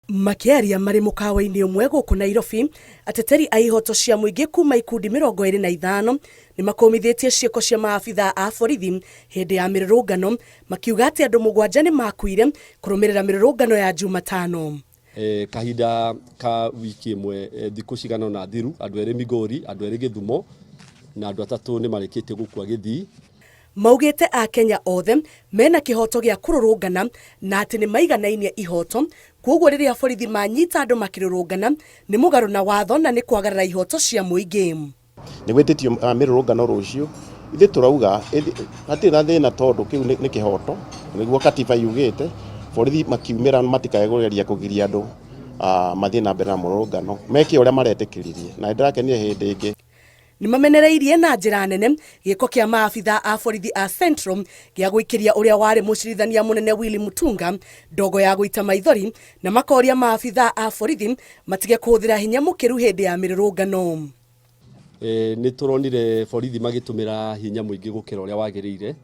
Makĩaria marĩ mũkawa-inĩ ũmwe gũkũ Nairobi, ateteri a ihoto cia mũingĩ kuma ikundi 25 nĩ makũmithĩtie ciĩko cia maabithaa a borithi hĩndĩ ya mĩrũrũngano, makiuga atĩ andũ 7 nĩ makuire kũrũmĩrĩra mĩrũrũngano ya Jumatano. Kahinda ka wiki ĩmwe, thikũ cigana ũna thiru, andũ erĩ Migori, andũ erĩ Gĩthumo na andũ 3 nĩ marĩkĩtie gũkua Gĩthii. Maugĩte Akenya othe mena kĩhoto gĩa kũrũrũngana na atĩ nĩ maiganainie ihoto, kwoguo rĩrĩa borithi manyita andũ makĩrũrũngana nĩ mũgarũ na watho na nĩ kwagarara ihoto cia mũingĩ. Nĩ gwĩtĩtio mĩrũrũngano rũciũ, ithuĩ tũrauga hatirĩ na thĩna tondũ kĩu nĩ kĩhoto, nĩguo katiba yugĩte, borithi makiumĩra matikae kũgeria kũgiria andũ mathiĩ na mbere na mũrũrũngano, meke ũrĩa maretĩkĩririe, na nĩ ndĩrakenire hĩndĩ ĩngĩ. Nĩ mamenereirie na njĩra nene gĩko kĩa maabithaa a borithi a Central gĩa gũikĩria ũrĩa warĩ mũcirithania mũnene Willy Mutunga ndogo ya gũita maithori na makoria maabithaa a borithi matige kũhũthĩra hinya mũkĩru hĩndĩ ya mĩrũrũngano. Nĩ tũronire borithi magĩtũmĩra hinya mũingĩ gũkĩra ũrĩa wagĩrĩire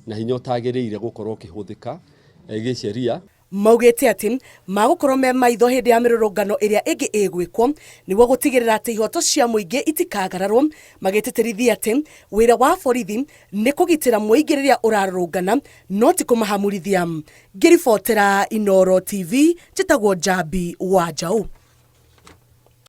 na hinya ũtagĩrĩire gũkorwo ũkĩhũthĩka gĩsheria. Maugĩte atĩ magũkorwo me maitho hĩndĩ ya mĩrũrũngano ĩrĩa ĩngĩ ĩgwĩkwo nĩguo gũtigĩrĩra atĩ ihoto cia mũingĩ itikagararwo, magĩtĩtĩrithia atĩ wĩra wa borithi nĩ kũgitĩra mũingĩ rĩrĩa ũrarũrũngana no ti kũmahamurithia. Ngĩribotera Inooro TV, njĩtagwo Njambi wa Njaũ.